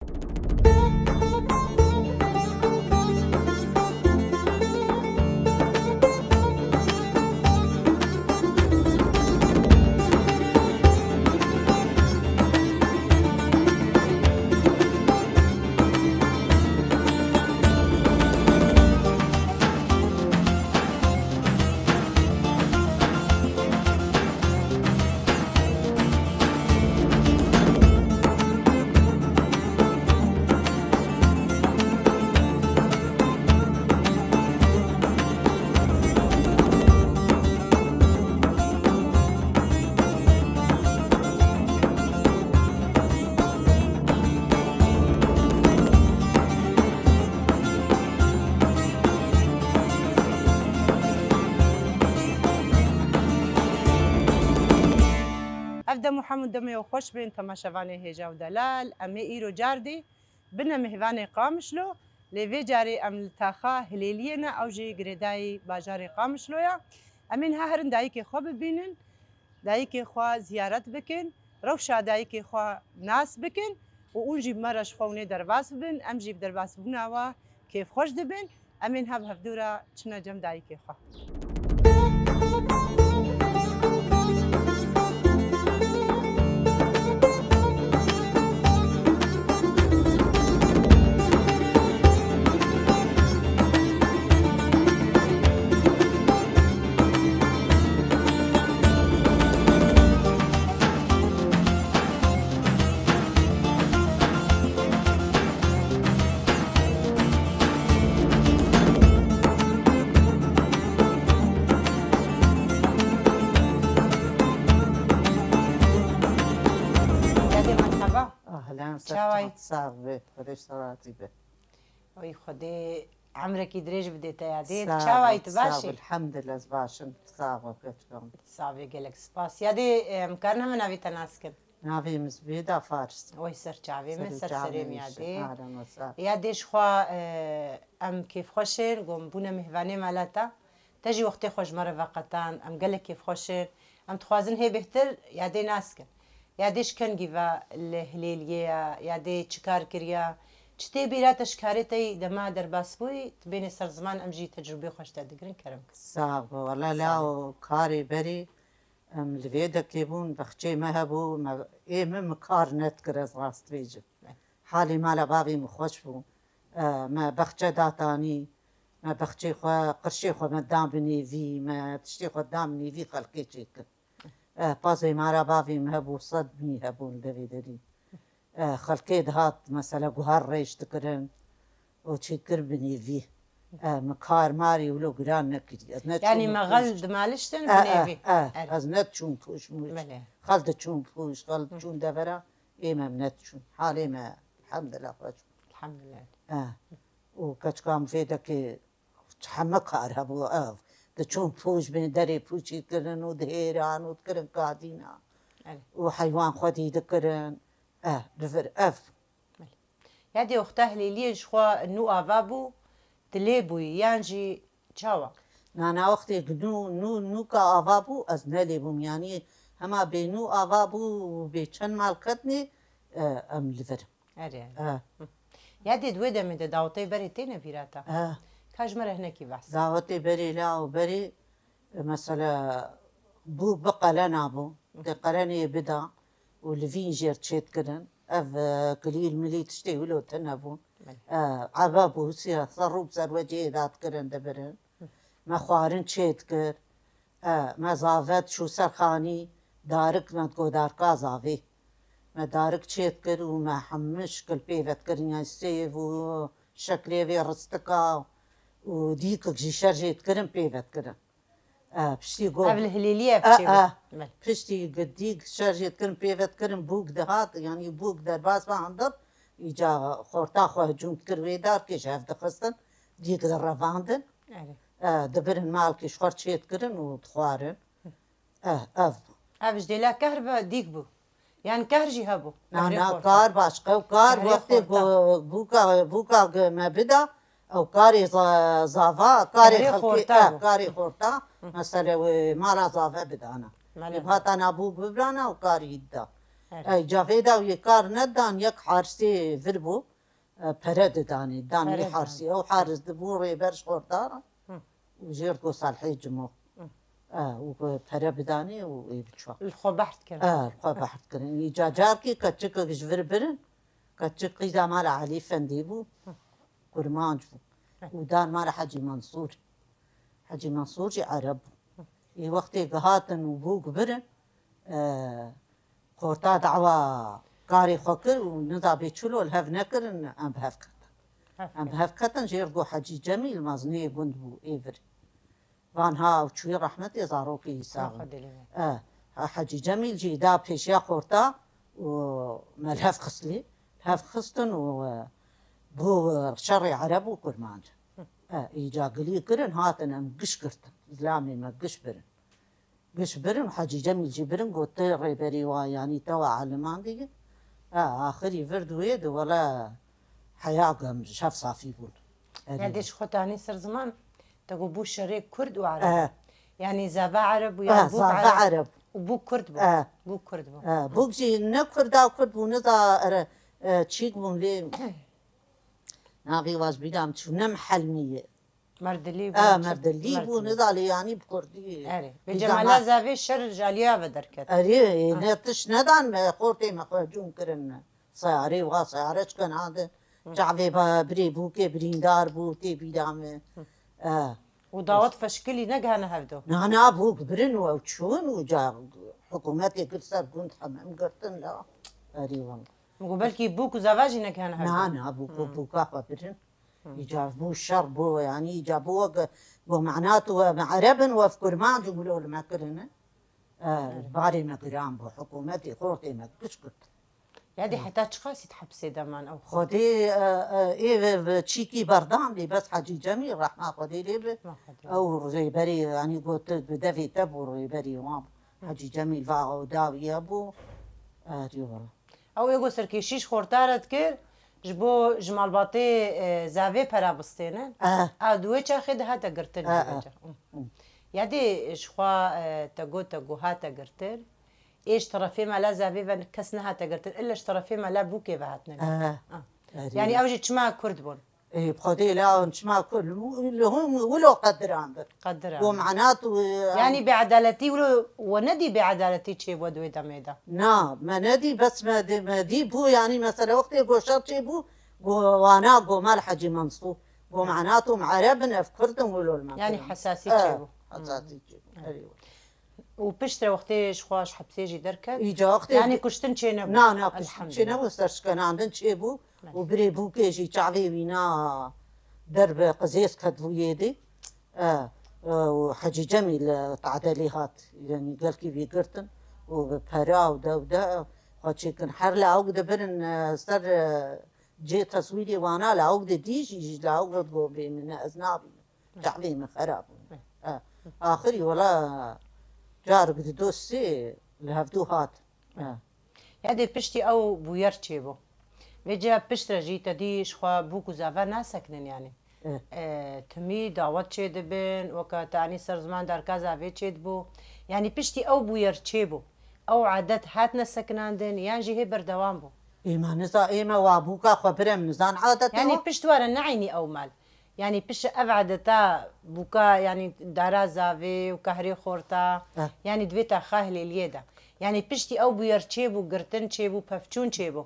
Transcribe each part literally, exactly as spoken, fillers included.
Ev dem û hem û demê xweş bên temaşevanê hêja û delal. Em ê îro cardî bine mêvanê Qamişlo, lê vê carê em li taxa Hilêliyê ne, ew jî girêdayî bajarê Qamişlo ya. Em ê niha herin dayikê xwe bibînin, dayikê xwe ziyaret bikin, rewşa dayikê xwe nas bikin û hûn jî bi me re ji xwe hûn ê derbas bibin, em jî bi derbasbûna we kêfxweş dibin. Em ê niha bi hevdû re çine cem dayikê xwe. Yadê merheba. Ahlen, ser Çawayî? Çand sağ be, Xwedê ji te razî be. Oy Xwedê emrekî dirêj bidê te yadê. Sağ ol, çawayî, tu baş î? Sağ ol, elhamdülillah, ez baş im. Sağ ol, keçikam. Savê, gelek spas. Yadê, em karin heme navê te nas kin? Navê min Zibêda Faris. Oy ser çavê min, ser serê min yadê. Yadê ji xwe, e, em kêfxweş in, ku em bûne mêvanê mala te. Te jî wextê xwe ji me re veqetan, em gelek kêfxweş in. Em dixwazin hê bêhtir yadê nas kin. Yadê ji kengî ve li Hilêliyê ye, yadê çi kar kiriye? Çi tê bîra te ji karê te yî dema derbas bûyî, tu bênê ser ziman, em jî tecrûbê xwe ji te digirin, kerem kin. Sağ ol, wele lawo karê berî em li vê dekê bûn, bexçê me hebû, me, ê min min kar nedikir, ez rast bêjim. Halê mala bavê min xweş bû. E, me bexçe datanî, me bexçê xwe, qirşê xwe me dan bi nêvî, me tiştê xwe dan bi nêvî, xelkê çêkir. E, pazê mala bavê min hebû, sed mî hebûn li devê derî. E, xelkê dihat, mesela, guhar rêş dikirin û çêkir bi nêvî. E, min kar marî wilo giran nekirî. Ez ne Yanî çûm me pûş. Xel dimaliştin bi E, e, nêvî. e, Erê. Ez ne çûm pûş mûş. Belê. Xel diçûm pûş, xel diçûn devera, ê me em ne diçûn. Halê me, elhamdulillah, xweş. Elhamdulillah. E, û keçika min vê dekê heme kar hebû ev. Diçûn pûş bên derê pûçî kirin û dihêran û dikirin kadîna. Erê. Û heywan xwedî dikirin. Eh, li vir ev. Belê. Ya dê wexta Hilêliyê ji xwe nû ava bû, tu lê bûyî yan jî çawa? Na, na wextê ku nû, nû, nûka ava bû, ez ne lê bûm. Yanî hema bê nû ava bû û bê çend mal ketnê, eh, em li vir. Erê, erê. Eh. Hı. Ya dê di wê demê de dawetê berê têne vîra te? Eh. Ka ji me re hinekî behs. Dawetê berê la û berê, e, mesela, bû bi qelena bû. Hı. Te qelenê bida û li vîn jêr çêdikirin. Ev, e, kilîl milî tiştê wilo tune bûn. Belê. E, ebe bû, siya serrû bi ser wecihê dadikirin dibirin. Hı. Me xwarin çêdikir. E, me zave diçû ser xanî, darik me digot darika zavê. Me darik çêdikir û me hemû şikil pê ve dikirin, yanî sêv û şeklê vê ristika û dîkik jî şer jê dikirin pê ve dikirin. E, piştî got Ev li Hilêliyê ev E, çê bû. e. Belê. Piştî gu-, dîk şer jê dikirin pê ve dikirin, bûk dihat, yanî bûk derbas ve handir, îca xorta xwe hicûm dikir wê darkê ji hev dixistin, dîk direvandin. Erê. E, dibirin malkê ji xwe çêdikirin û dixwarin. Eh, ev. Ev ji dêla kehr ve dîk bû. Yan kehr jî hebû. Na, Kehrê na, xorta. Kar başqa, ew kar Kehrê wextê xorta. Go-, bûka, bûka ge me bida, ew karê za-, zava, karê Kehrê xelkê, xorta eh, bû. Karê xorta, Hı. Mesele wê mala zave bidana. Mala Ê zave. Hatana bûk bibrana û karî da. Ey, cavê de yê kar nedan, yek harsê vir bû, e, pere didanê, dan wî harsî. Ew haris dibû rêber ji xordaran û jêr go Salhê Cimo. E, û pere bidanê û ê biçwa. Li xwe behd kirin. E, li xwe behd kirin. Îca carkî keçikek ji vir birin, keçik qîza mala Elî Fendî bû, kurmanc bû. Û dan mala Hecî Mensûr. Hecî Mensûr jî Ereb bû. Ê wextê gihatin û bûk birin, e, xorta dawa karê xwe kir û nida bê çilo li hev nekirin, em bi hev ketin. Em bi hev ketin, jêr go Hecî Cemîl mezinê gund bû ê vir. Van ha ew çûyî rehmetê, zarokê îsa. E, ha Hecî Cemîl jî da pêşiya xorta û me li hev xist lê. Hev xistin û, e, bû, e, şerê Ereb û Kurmanc. E, îca gilî kirin, hatin em giş girtin. Zilamê me giş birin. Giş birin, Hecî Cemîl jî birin, got, "Te rêberî wa, yanî te wa aliman dî." E, axirî vir di wê di, wele heya gem ji hev safî bûn. Erê. Ya dê ji xwe tanî ser ziman, te got bû şerê Kurd û Ereb. E. Yanî zava Ereb bû, ya E, bûk zava Ereb. Ereb. Û bûk Kurd bû. E. Bûk Kurd bû. E, bûk jî ne Kurda Kurd bû, ne da ere, e, çîk bûn lê navê wa ji bîra min çû, ne Mihelmî ye. Merdilî bû, E, çi Merdilî bû, Merdilî. Nizalê yanî bi kurdî. Erê. Bi Bi cemala zama- zavê şer ji aliya ve derket. Erê, e, Ha. ne tişt nedan me, xortê me xwe cûn kirin. Seyarê wa seyare çikin hadi. Hı. Çavê ba birê bûkê birîndar bû, tê bîra me. Hı. E. Û dawet feşkilî negihane hevdo. Na, na, bûk birin û ew çûn û ca hikûmetê kir ser gund hemem girtin la. Erê wala. Min got belkî bûk û zava jî negihane hevdo. Na, na, bûk û Hmm. bûka xwe birin. Hmm. Îca bû şer bû, yanî îca bû wek go mena tu we me Ereb in, we kurmanc û wilo li me kirine. E, Evet. barê me giran bû, hikûmetê xortê me giş girt. Ya dê Hmm. heta çiqasî di hepsê de man ew xwe? Xwedê, e, e, ê ve, ve çîkî berdan lê bes Hecî Cemî, rehma Xwedê lê bi. Ma Xwedê. Ew rêberê, yanî got bi devê te bû rêberê wan. Hı. Hecî Cemîl va ew dawiye bû. Erê wala. Ew ê got serkêşî ji xorta re dikir, ji bo ji malbatê, e, zavê pera bistêne. Eh. A di wê çaxê de hate girtin Eh, ji vê eh. ca. Hı. Hı. Ya dê ji xwe, e, te got, te got hate girtin. Ê ji terefê mala zavê ve kes nehate girtin. Illa ji terefê mala bûkê ve hatine girtin. Eh. Ah. Erê. Yanî ew jî çima Kurd bûn? Ê, bi Xwedê la hûn çima ku li hûn wilo qedirandin. Qedirandin. Û mena tu, e, Yanî bêedaletî wilo we nedî bêedaletî çêbû di wê demê de? Na, me nedî, bes me dî, me dî bû, yanî mesela wextê go şer çêbû, go wana go mal Hecî Mensûr. Go mena tu me Ereb in, ev Kurd in, wilo li me Yanî kirin. hesasî E, çêbû. hesasî çêbû. Erê. Û piştre wextê ji xwe ji hepsê jî derket? Îca wextê Yanî di- kuştin çê nebû? Na, na, kuştin çê Elhamdulillah. nebû, serşkenandin çêbû. Belê. Û birê bûkê jî çavê wî na derbe qizêz ketbû yê dê. E, e, û Hecî Cemîl, e, Tadelî hat. Yanî gelkî vî girtin û bi pera û de û de xwe çêkin. Her lawik dibirin, e, ser, e, cê teswîrê wana lawik de dî jî, ji lawik ve digot bê min ne, ez nabînim. Çavê min xera bûn. E, axirî wela carek di do sê li hevdû hat. E. Ya dê piştî ew bûyer çêbû. Vêca piştre jî te dî ji xwe bûk û zava nasekinin yanî. E. E, timî dawet çêdibin, weke te anî ser ziman darka zavê çêdibû. Yanî piştî ew bûyer çêbû. Ew adet hatine sekinandin yan jî hê berdewam bû? Ê me niza, ê me wa bûka xwe birem nizan adetê Yanî wa? pişt were neînî ew mal. Yanî pişt ev adeta bûka, yanî dara zavê û kahrê xorta, Eh. yanî divê te xahlêliyê de. Yanî piştî ew bûyer çêbû, girtin çêbû, pevçûn çêbû.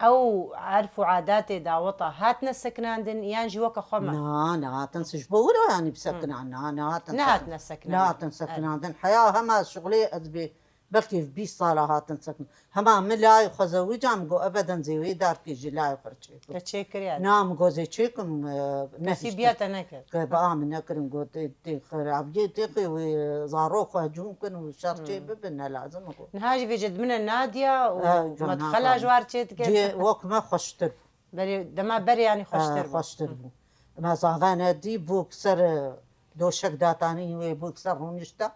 Ew erf û adatê daweta hatine sekinandin yan jî weke xwe me? Na, nehatin se-, ji bo wilo yanî bisekinan, Hmm. na, nehatin Nehatine sekin-, sekinandin. Nehatin Evet. sekinandin. Heya hema şixulê ez bê Belkî bîst sala hatin sekin. Hema min layê xwe zewicam, go ebeden zê wê darkê ji layê xwe çêkim. Te çêkiriye? Na, min go zê çêkim, e, Kesî nehiştin. biya te nekir. Ke bi a min nekirin, go tê, tê xirabiyê, tê xê wê zarok xwe cûn kin û şer çê Hmm. bibin, ne lazim go. Niha jî vêce dimine Nadiya û Ha, can, medxela ha, ji war çê dike. Cê wek me xweştir. Berê, dema berê yanî xweştir Ha, bû. xweştir bû. Me zava nedî, bûk ser, e, doşek datanî wê, bûk ser rûnişta.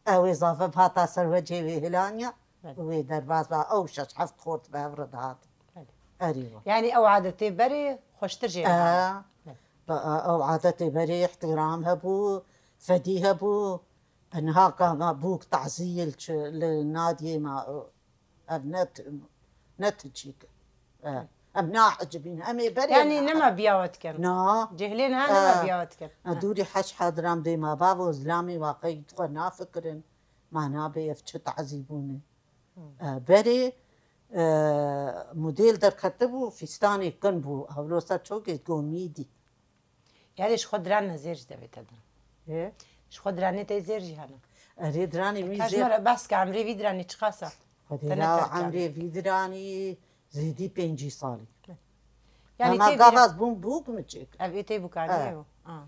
Belê. Ew ê zafev hata ser wecê wê hilaniya, Belê. wê derbas ba, ew şeş heft xort bi hev re dihat. Belê. Erî wa. Yanî ew adetê berê xweştir jê Ee, re. Belê. ba, ew adetê berê îhtîram hebû, fedî hebû. Niha ka ma bûk tazî li çi, li Nadiyê ma, Ev ne tim, ne ti çîk. E, em naecibîn, em ê berê Yani ne- nema biya we dikin. Na. Cêhilên ha nema biya we dikin. E, dûrî heş hadiram dê ma bavo zilamê waqeyî xwe nafikirin. Ma nabê ev çi tazîbûn e. E, berê, e, model derketibû, fîstanê kin bû. Hewlo ser çokê gomîdî. Yani ji xwe diran ne zêr ji devê te din. Ê? Ji xwe diranê te zêr jî hene. Erê diranê wî Ka ji zêr. me re behs ke emrê vî diranê çiqas e? Xwedê Te ne la terk emrê anî. Vî diranî zêdî pêncî salî. Yani Hema tê gava vî- ez bûm bûk mi çêk. Ev ê tê bûkaniyê Ha. bû. Ha.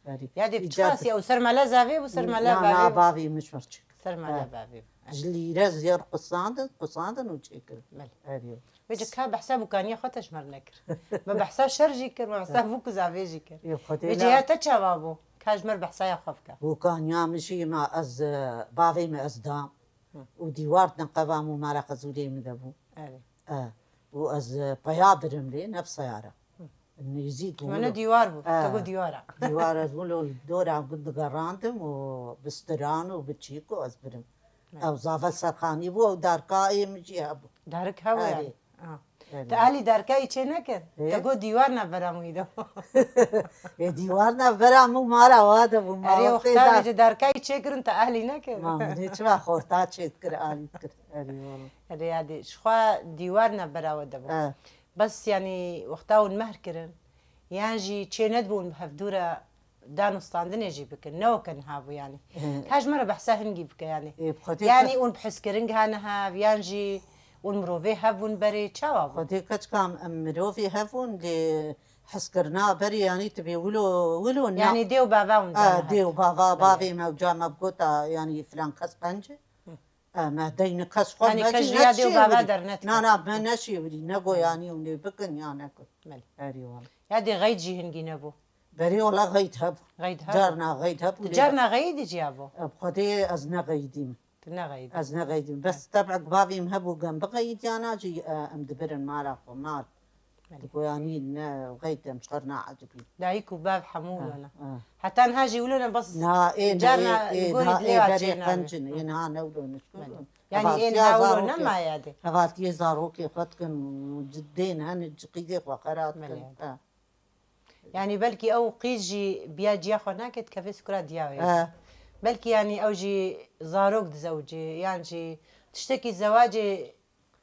Erê. Ya dê Îcar çiqas ya û ser mele zavê bû ser mele Na, na, bavê bû. Bavê min ji mir çêk. Ser mele Ha. bavê bû. Ji lîre zêr qusandin, qusandin û çêkirin. Belê. Erê. Vêce ka behsa bûkaniya xwe te ji me re nekir. Me behsa şer jî kir, me behsa bûk û zavê jî kir. Ê, Xwedê Vêce la- ya te çawa bû? Ka ji me re behsa ya xwe bike. Bûkaniya min jî ma ez, e, bavê min ez dam. Hı. Û dîwar neqevam û mara qezûrê min de bû. Erê. E, û ez, e, peya birim lê, ne bi seyara. Hı. Nêzîk Mene bû. Dîwar bû. E, Te got dîwar e. Dîwar ez wilo li dora gund digerandim û bi stiran û bi çîk û ez birim. Ew zava serxanî bû, ew darka ê min jî hebû. Darik hewe Erê. yani. Ah. Erê. Te alî darkayî çê nekir? Ê? Te got dîwar navbera min de. Ê dîwar navbera min mara wa de bû. Ma Erê wextê wexta dar- vêce darkayî çê kirin te alî nekir. Ma min ê çima xorta çê dikir, alî dikir. Erê wala. Erê ya dê, ji xwe dîwar navbera we de bû. E. Bes yani wexta hûn mehr kirin, yan jî çê nedibûn bi hevdû re dan û standinê jî bikin, ne weke niha bû yani. Hı. Ka ji me re behsa hingî bike yani. Ê, bi Xwedê Yani ke- hûn bi hizkirin gihane hev, yan jî hûn mirovê hev bûn berê, çawa bû? Xwedê keçika em, em mirovê hev bûn, lê hizkirina berê yani tu bê wilo, wilo na- Yani dê û bava hûn Ha, dane dê hev. û bava, Belê. Bavê me û ca me bi gota yani filan kes qenc e. Hı. E, me deyni kes xwe Yani vecî kes jî ya dê û bava neşêwirî. Dernetike. Na, na, me neşêwirî, ne go Hı. yani hûn ê bikin ya nekin. Belê. Erê wala. Ya dê xeyd jî hingî nebû. Berê wala xeyd hebû. Xeyd hebû. Carna xeyd hebû, Tu lê carna xeyîdî ciya bo? E, bi Xwedê ez ne xeydîm. Tu ne xeydî. Ez ne xeydîm. Bes tebek bavîm hebû gem bixeydiyana jî, e, em dibirin mala xwe, mal. Belê. Digoyanî ne xeyd em ji xwe re naecibî. Dayik û bav hemû Ha, wilo ne. ha. Heta niha jî wilo ne bes Na, ê, carna ê, ê, gorî na, dilê ê, wa berê çê nabê. qencin, ê, niha ne wilo ne. Belê. Yani Hevaltiya ê niha wilo zarokê. Nemaye dê. Hevaltiyê zarokê xwe dikin, cidên hen, ciqîdê xwe xera dikin. Belê. Ha. Yani belkî ew qîz jî biya ciya xwe nake dikeve sukura diya wê. He. Belkî yani ew jî zarok dizewicê, yan jî tiştekî zewacê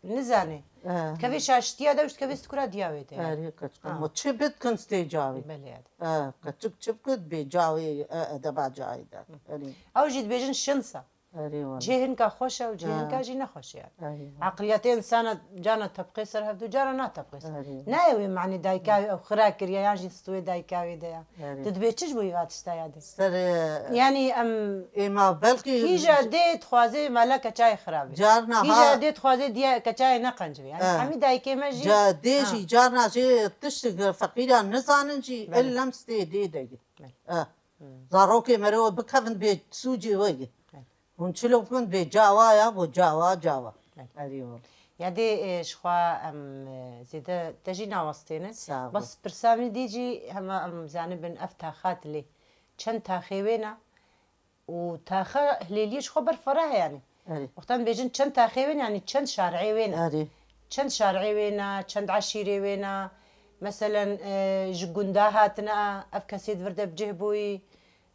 nizane. He. Dikeve şaştiya de û dikeve sukura diya wê de. Erê, keçika Ha. ma çi bit kin stê cawê. Belê yani. He, keçik çi bikit bê cawê, e, edeba cawê de. Erê. Ew jî dibêjin şinsa. Erê wala. Cihê hinka xweş e û cihê Ha. hinka jî nexweş e yani. Erê wala. Aqliyatê insana carna tepqê ser hevdû, carna na tepqê ser. Erê wala. Nayê wê manî dayika wê ew xira kiriye yan jî stûyê dayika wê de ya. Erê. Tu dibê çi ji bo îva tişta ya de? Ser, e, Yani em ê ma belkî kîja dê dixwaze mala keçayê xira bê. Carna Kîja ha- dê dixwaze diya keçayê ne qenc bê. Yani Ha. hemî dayikê me jî Ca-, dê Ha. jî carna jê tişt feqîran nizanin jî Belê. illem stê dê de ye. Belê. Ha. Hmm. Zarokê meriv bikevin bê sûcê we ye. Belê. Hûn çilo bikin bê cawa ya, bo cawa, cawa. Belê. Erê wala. Ya dê, e, ji xwe em, e, zêde te jî nawestêne. Sağ ol. Bes pirsa min dî jî hema em zanibin ev taxa dilê. Çend taxê wê ne? Û taxa hilêliyê ji xwe ber ferah e yani. Erê. Wextan bêjin çend taxê wê ne, yani çend şarê wê ne? Erê. Çend şarê wê ne, çend eşîrê wê ne? Meselen, e, ji gunda hatine, ev kesê di vir de bi cih bûyî,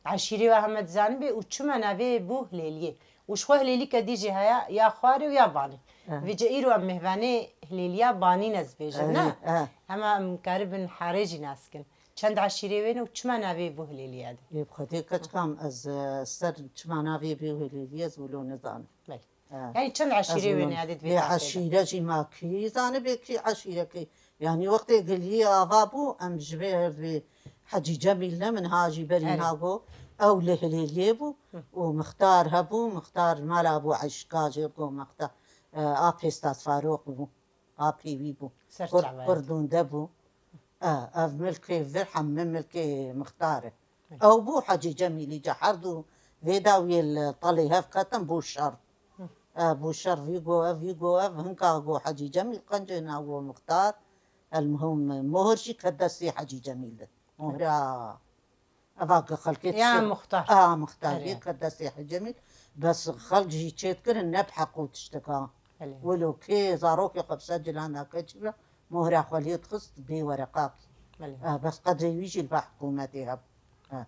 eşîrê we heme dizanibê û çima navê bû Hilêliyê. Û ji xwe Hilêlî kedî jî heye, ya xwarê û ya banê. Eh. Vêce îro em mêhvanê Hilêliya banî ne dibêjin, Eh, ne? Eh. Hema em karibin harê jî nas kin. Çend eşîrê wê ne û çima navê bû Hilêliya de? Ê, bi Xwedê keçikam ez, eh, ser çima navê bû Hilêliyê ez wilo nizanim. Belê. Eh, Yani çend eşîrê wê ne yadê divê Lê taxê de? Eşîre jî ma kî zanibê kî eşîre kî. Yani wextê giliyê ava bû, em ji vê her divê Hecî Cemîl ne min ha jî berî Erê. ha got, ew li Hilêliyê bû Hı. û mixtar hebû, mixtar mala bû eşka jê got mixtar, e, a Pêstas Farok bû, a pêwî bû. Ser Kur-, çavayê. Kurdûnde bû. E, ev milkê vir hemî milkê mixtar e. Hı. Ew bû Hecî Cemîlî ca her du vê dawiyê li telê hev ketin bû şer. Hı. E, bû şer vî go ev, vî go ev, hinka go Hecî Cemîl qencê na go mixtar. El muhim mohir jî ke destê Hecî Cemîl de. Mohra eva ke xelkê Ya dişir-, muxtar. A, muxtar Erê. Yê ke destê Hecî Cemîl. Bes xelk jî çêdikirin ne bi heq û tişteka. Belê. Wilo kê zarokê xwe bi ser cilan nake çi be, mohra xwe lê dixist bê wereqakî. Belê. Eh, bes qedrê wî jî li ba hikûmetê hebû. Eh,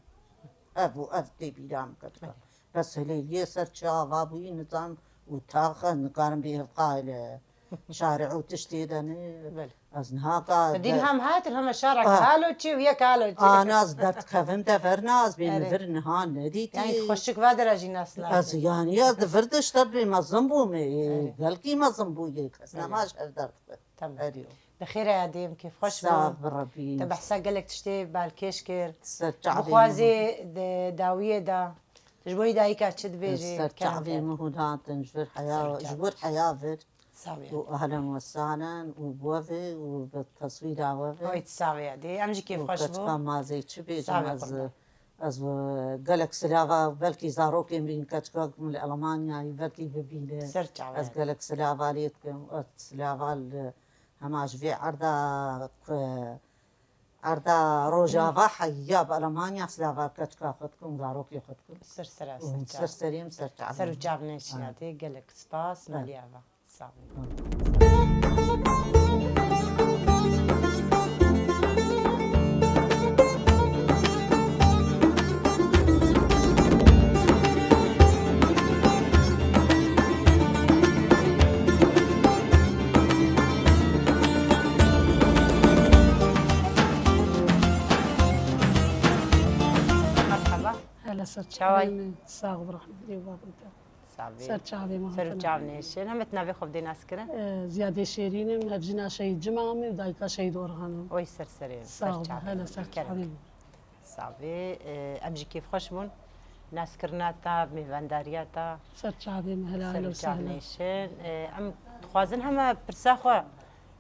ev û ev tê bîra min ketika. Belê. Bes hilêliyê ser çi ava bûyî nizam û taxe nikarin bê hevqa li şarî û tiştê de ne. Belê. Ez niha ka Dîn de- hem hatin, heme şara Ah. kalo çi û yek alo çi. Ana ez derdikevim de ver nas bê Erê. min vir niha nedîtî. Yani xweşik va dera jî nas nas. Ez yani ez di vir de işte bê mezin bûme. Erê. Gelkî mezin bûye. Kes Erê. nema ji hev derdikeve. Tamam. Erê. Bi xêre ya dêm, kêfxweş bû. Sağ bi Rebî. Te behsa gelek tiştê balkêş kir. Ser çavê Bixwazê min. de dawiyê de. Ji bo dayika çi dibêjî? Ser çavê min hûn hatin, ji vir heya, Ser ji çavê. wir heya vir. Sağ ol. Û ahlen we sahlen û bi we ve û bi teswîra we ve. Oy, sağ ol ya. Dê, em jî kêfxweş bû. Keçika mazê çi bêjim Sağ ol, ez, qurban. ez, e, gelek silava, belkî zarokên bîn keçika min li Almanyayê belkî bibîne. Ser çavê. Ez gelek silava lê dikim, ez silava li hema ji vê erda ku, erda Rojava heya bi Almanya silava keçika xwe dikim, zarokê xwe dikim. Ser sera, ser Û çav. ser serê min, ser çavê Ser û min. çav neşiya Ha. dê, gelek spas, Ha. maliya va. Sağ olun. Merhaba. Hele ser Çaway. çavê min. Sağ ol, rahmetli babam. Savê. Ser çavê me Ser û hatine. çav nêşin. Heme di navê xwe bidê naskirin. Ee, Ziyadê Şêrîn im, hevjîna Şehîd Cima me û dayika Şehîd Orhan im. Oy ser serê, Sağ ser ol, çavê hele me. ser Kerem. çavê me. Savê, e, em jî kêfxweş bûn. Naskirina ta, mêvendariya ta. Ser çavê me, hele Ser hele û çav sehla. nêşin. E, em dixwazin heme pirsa xwe,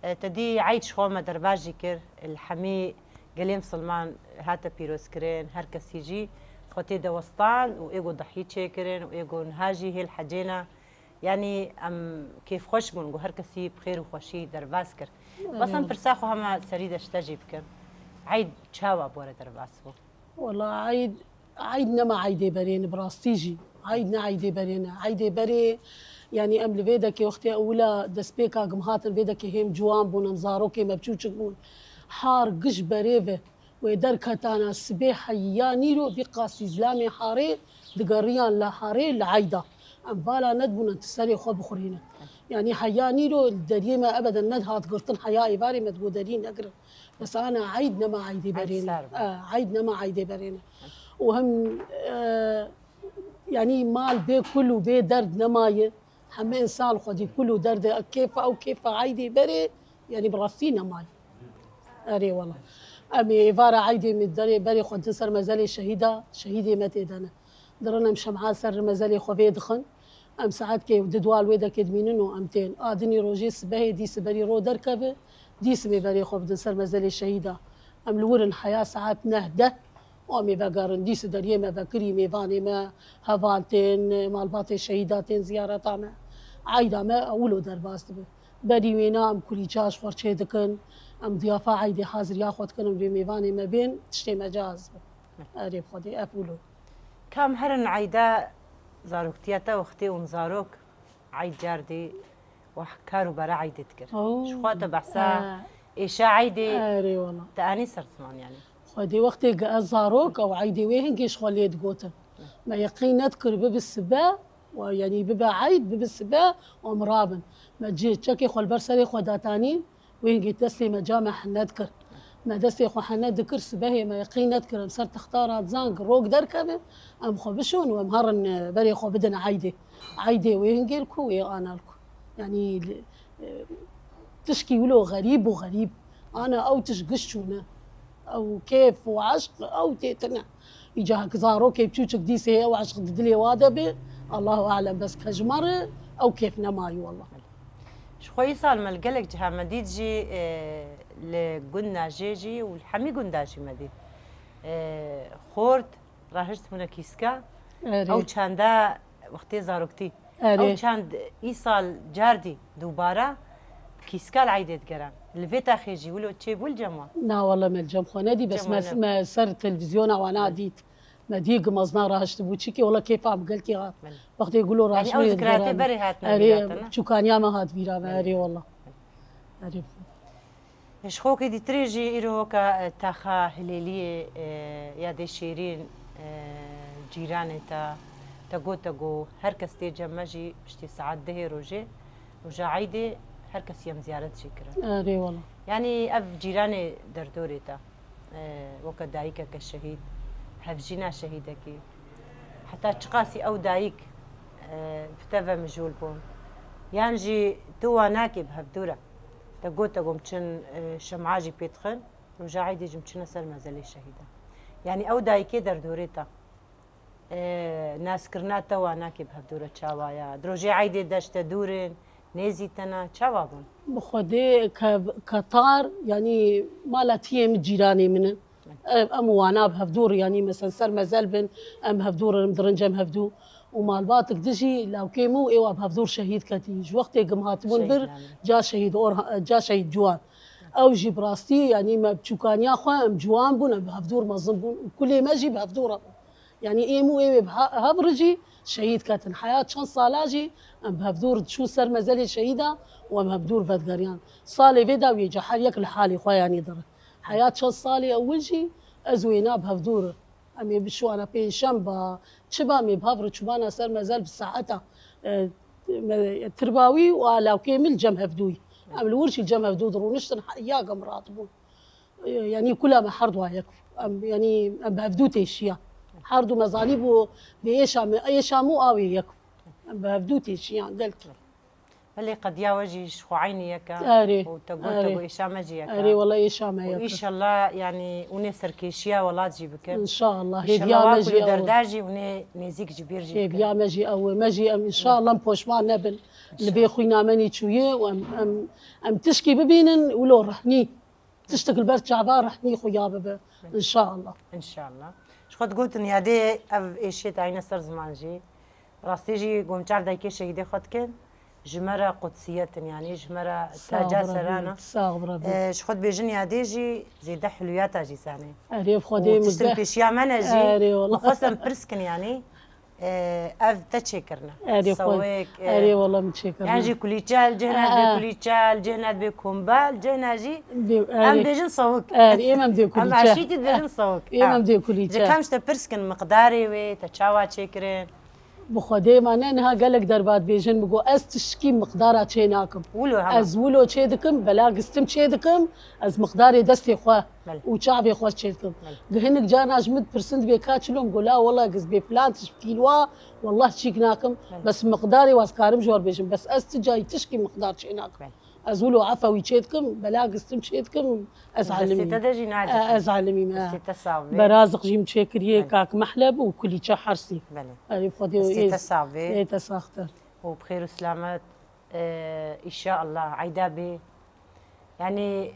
e, te dî eyd ji xwe me derbas jî kir. Li hemî gelê misilman hate pîrozkirin. Her kesî jî xwe tê de westan û ê ku dahî çêkirin û ê ku niha jî hêl hecê ne. Yanî em kêfxweş bûn ku her kesî bi xêr û xweşî derbas kir. Bes em Eyvallah. pirsa xwe hema serî de ji te jî bikim. Eyd çawa bi we re derbas bû? Wela eyd, eyd nema eydê berê ne, bi rastî jî. Eyd ne eydê berê ne. Eydê berê, yanî em li vê dekê wextê ewila destpêka gim hatin, vê dekê hêm ciwan bûn, em zarokê me biçûçik bûn. Har giş berê ve. Wê derketana sibê heya nîro vî qasî zilamê harê digeriyan li harê li eyda. Em vala nedibûne tu serê xwe bixurîne. Yanî heya nîro deriyê me ebeden nedihat girtin, heya êvarê me digot derî negirin. Bes ana eyd nema eydê Eyd berê ne. sar bû. E, eyd nema eydê berê ne. Û hem, e, yanî mal bê kul û bê derd nemaye. Heme însan xwedî kul û derdê kêfa ew kêfa eydê berê, yanî bi rastî nemaye. Erê wela. Em ê êvara eydê me derê berê xwe din ser mezelê şehîda, şehîdê me tê de ne. Dirin em şem'a ser mezelê xwe vê dixin. Em saetkê di dwal wê dekê dimînin û em tên. A dinî rojê sibehê dî siberî ro derkeve, dî sibê berê xwe bidin ser mezelê şehîda. Em li wir in heya saet neh deh. Û em ê vegerin, dîs deriyê me vekirî, mêvanê me, heval tên, malbatê şehîda tên ziyareta me. Eyda me ewilo derbas dibe. Berî wêna em kulîça ji xwe çê dikin, em diyafa eydê haziriya xwe dikin, em vê mêvanê me bên, tiştê me cihaz be. Erê bi Xwedê, ev wilo. Kam herin eyda zaroktiya te wextê hûn zarok Eyd cardî wah kar û bera eydê dikir. Oo. Ji xwe te behsa Ha. êşa eydê Erê wala. te anî ser ziman yanî. Xwedê wextê ge ez zarok ew eydê wê hingê ji xwe lê digotin. Me yeqîn nedikir bibi sibe, we yanî bibe eyd, bibi sibe, em rabin. Me cê çekê xwe li ber serê xwe datanîn, Wê hingê destê me ca me hene dikir. Me destê xwe hene dikir, sibehê me yeqîn nedikir, em ser texta radizan rok derkeve, em xwe bişon û em herin, e, berê xwe bidin eydê. Eydê wê hingê li ku, wê ana li ku. Yanî, e, tişkî wilo xerîb û xerîb. Ana ew tişt giş çûne. Ew kêf û eşq ew tê tine. Îca hek zarokê biçûçik dîsê ew eşq di dilê wa de be, Allahu alem, bes ke ji me re ew kêf nemayî wela. Ji xwe îsal me li gelek ciha me dît jî, e, li gund Najê jî û li hemî gunda jî me dît. E, xort rahişt bûne kîska. Erê. Ew çanda wextê zaroktî. Erê. Ew çand îsal cardî dubara kîska li eydê digeran. Li vê taxê jî wilo çêbû li cem wan? Na wele me li cem xwe nedî, bes Cem me, wan ne. me ser televîzyona wana dît. Me dî gi mezna rahiştibû. Çikî wela kêfa min gelkî hat. Belê. Wextê gulo Yani rahişt ew min zikiratê dora berê hatine Erê, bîra te, ne? Çûkaniya me hat bîra me. Belê. Erê wela. Erê. Ji xokê dîtirê jî îro weka, e, taxa Hilêliyê, e, ya dê şêrîn, e, cîranê te, te got, te got, her kes tê cem me jî piştî saet dehê rojê, roja eydê her kes yem ziyaret jî kirin. Erê wela. Yanî ev cîranê derdorê te, e, weke dayikeke şehîd, hevjîna şehîdekî, heta çiqasî ew dayik, e, bi te ve mijûl bûn? Yan jî tu wanakê bi hevdû re? Te got, te got, em çin, e, şem'a jî pê dixin, roja eydê jî em çine ser mezelê şehîdan. Yanî ew dayikê derdorê te, e, naskirina te wanakê bi hevdû re çawa ya? Di rojê eydê de ji te dûr in, nêzî te ne, çawa bûn? Bi Xwedê ke-, ketar, yanî mala tiyê min cîranê min in. Em, em wana bi hevdû re, yanî mesela ser mezel bin, em bi hevdû re, em dirince em hevdû. Û malbatik dijî lawkê min û êwa bi hevdûr şehîd ketî. Ji wextê gim hatibûn bir, Şehîd Namî. Ca şehîd Orhan, ca şehîd Ciwan. Ew jî bi rastî, yanî me bi çûkaniya xwe, em ciwan bûn, em bi hevdûr mezin bûn û kulê me jî bi hevdûr re bûn. Yanî êm û êwê bi ha-, hev re jî şehîd ketin. Heya çend sala jî em bi hevdûr diçûn ser mezelê şehîda û em hevdûr vedigeriyan. Salê vê de wê ca her yek li halê xwe yanî dire. Heya çend salê ewil jî ez wêna bi hevdûr. Em ê bişwana pênşemba, çiba em ê bi hev re çûbana ser mezel bi saeta, e, me-, tirbawî û alawkê min li cem hevdûyî. Em li wir jî li cem hevdû dirûniştin, he-, ya gem radibûn. E, yanî kula me herdu yek bû. Em, yanî em bi hevdû têşiya. Herdu me zanîbû bê êşa me, êşa min û awê yek bû. Em bi hevdû têşiyan gelkî. Belê qediya we jî ji xwe eynî yek e. Erê, Û te got, te erê. got êşa me jî yek e. Erê, wela êşa me Û yek e. Înşallah, yanî, hûn ê serkêşiya welat jî bikin. Înşallah, Înşallah hêviya wa me ku jî li ew e. derda jî hûn ê nêzîk ji bîr jî bikin. Hêviya me jî ew e. Me jî em, înşallah, em poşman nebin. Li vê Înşallah. xwîna me nî çûye û em, em, em tişkî bibînin wilo rehnî. Tiştek li ber çava rehnî xuya bibe. Înşallah. Înşallah. Ji xwe digotin yadê ev êşê te eyne ser ziman jî. Rastî jî gom çav dayikê şehîdê xwe dikin. Ji me re qudsiyet in, yanî ji me re Sax taca bi Rebî, serana. sax bi Rebî. E, ji xwe dibêjin yadê jî zêde hilûyata jî zanê. Erê, bi Xwedê Û min tiştin geh- pêşiya me ne jî. Erê, wela. Xwestem pirs kin, yanî, e, ev te çêkirine. Erê, xwe- Sewik, e, Erê, wela min çêkirine. Yan jî kulîçe, li cihna dibê Aa. kulîçe, li cihna dibê kombe, li cihna jî Dê- em erê. bêjin sewik. Erê, êm em dê Em kulîçe. aşîtî dibêjin sewik. Êm Ha. em dê kulîçe. Ji kam ji te pirs kin miqdarê wê, te çawa çêkirin? Bi Xwedê me ne niha gelek derba dibêjin, min got, ez tişkî miqdara çê nakim. Wilo hema. Ez wilo çê dikim, bela gistim çê dikim, ez miqdarê destê xwe Belê. û çavê xwe çê dikim. Belê. Gi hinik carna ji min dipirsin dibê ka çilo, min got, la wela giz bê filan tişt kîlwa, wellah çîk nakim. Belê. Bes miqdarê waz karim ji we bêjim, bes ez ti cayî tişkî miqdar çê nakim. Belê. Ez wilo efewî çê dikim, bela gistim çê dikim, ez Destê alimî. te de jî nacixin. E, ez alimî me. Destê te sax bê. Beraziq jî min çêkiriye, Belê. kak mehleb û kulîçe hersî. Belê. Erê, Xwedê Destê ê-, te sax bê. ê te saxtir. Û bi xêr û selamet, e, înşallah eyda bê. Yanî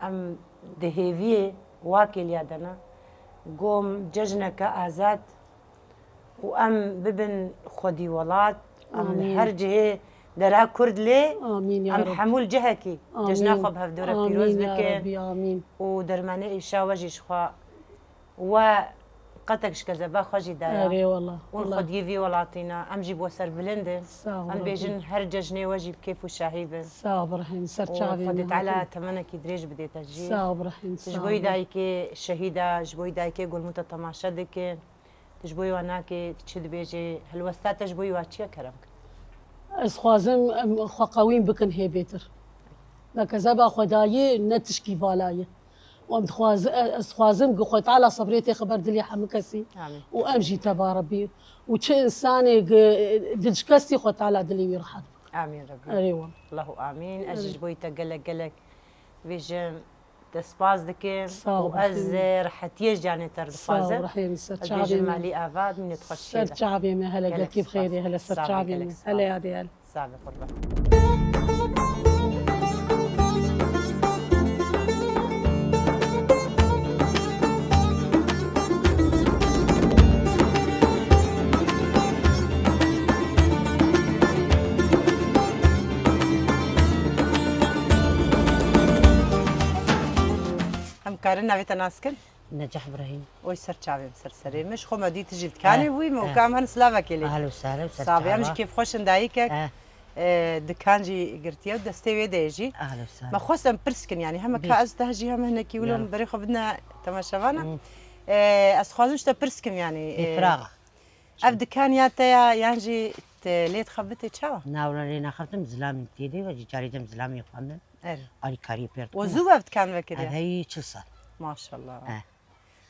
em di hêviyê wa kêliya de ne. Gom cejneke azad û em bibin xwedî welat, em li Amîn. her cihê dera Kurd lê, Amîn ya em Reb. hemû li cihekî Amîn. cejna xwe bi hevdû re Amîn pîroz ya bikin. Rebî, amîn. Û dermanê êşa we jî ji xwe we qetek ji kezeba xwe jî daye. Erê wela, Hûn wela. xwediyê vî welatî ne, em jî bi we serbilind in. Sağ ol Em Rebî. bêjin her cejnê we jî bi kêf û şahî bin. Sağ ol Rehîm, ser Û çavê Xwedê min Teala Rebî. temenekî dirêj bidê te jî. Sağ ol Rehîm, Tu ji sağ bo ol. dayikê şehîda, ji bo dayikê gul min te temaşe dikin. Tu ji bo wa nakê, tu çi dibêjê? Helwesta te ji bo wa çi ye kerem kir? Ez xwazim em xwe qewîn bikin hê bêtir. Me kezeba xwe dayê, ne tişkî vala ye. Û em dixwazi-, ez dixwazim ku Xwe Teala sebrê têxe ber dilê hemû kesî. Amîn. Û em jî teba Rebî. Û çi însanê ku dil şikestî Xwe Teala dilê wî rehet bike. Amîn Rebî. Erê wan. Allahu amîn. Ez jî Erê. ji bo te gelek gelek vêjim. Te spas dikim Sağ ol, û ez, Rehîm. e, rehetiyê ji canê te re Sağ ol, dixwazim. Rehîm, ser Ez çavê bêjim me. malî ava, mînet xweşiyê Ser de. çavê me, hele Gelek gelkî bi spas. xêrê, hele ser Sağ ol, çavê gelek me. spas. Hele yadê hele. Sağ be, qurban. Em karin navê te nas kin? Necah Ibrahîm. Oy ser çavê min, ser serê min. Ji xwe me dît tu jî dikanê bûyî min û ka em herin silavekê lê. Ahlo sahlo, ser çava. Sabê, em jî kêfxweş in dayîkek, e, dikan jî girtiye û destê wê de ye jî. Ahlo sahlo. Me xwest em pirs kin, yanî heme ka ez te jî hem hinekî wilo berê xwe bidine temaşevana. E, ez dixwazim ji te pirs kim, yanî, e, firaxa. Ev dikan ya te ya, yan jî tu lê dixebitî çawa? Na, wela lê naxebitim, zilamî tê de, we jî carê dem zilamî xwendin. Erê. Alîkariyê pêr dikim. We zû ev dikan vekiriye? Ev heyî çil sal. Maşallah. Eh.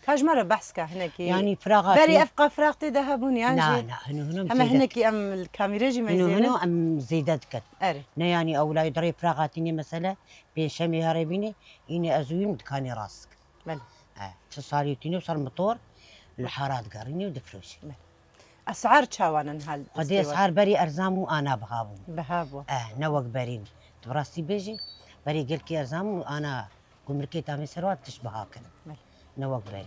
Ka ji me re behs ke hinekî. Yanî firaxa. Berî ev qa firaq tê de hebûn yan jî? Na, na, hino hino em heme zêde hinekî em li kamîrê jî me zêde. Hino hino em zêde dikin. Erê. Ne yanî ewlayê dirê firaxa tînê mesele, pênc şemê herê bînê, înê ez û wî em dikanê rast dikin. Belê. E, çi salî tîne û ser motor li hara digerîne û difroşe. Belê. Esar çawa ne niha li Xwedê destê we? Esar berî erzan bû, ana biha bû. Biha bû. E, ne wek berî. Tu bi rastî bêjî, berî gelkî erzan bû, ana gumrikê tamê ser wan tişt biha kirin. Belê. Ne wek berî.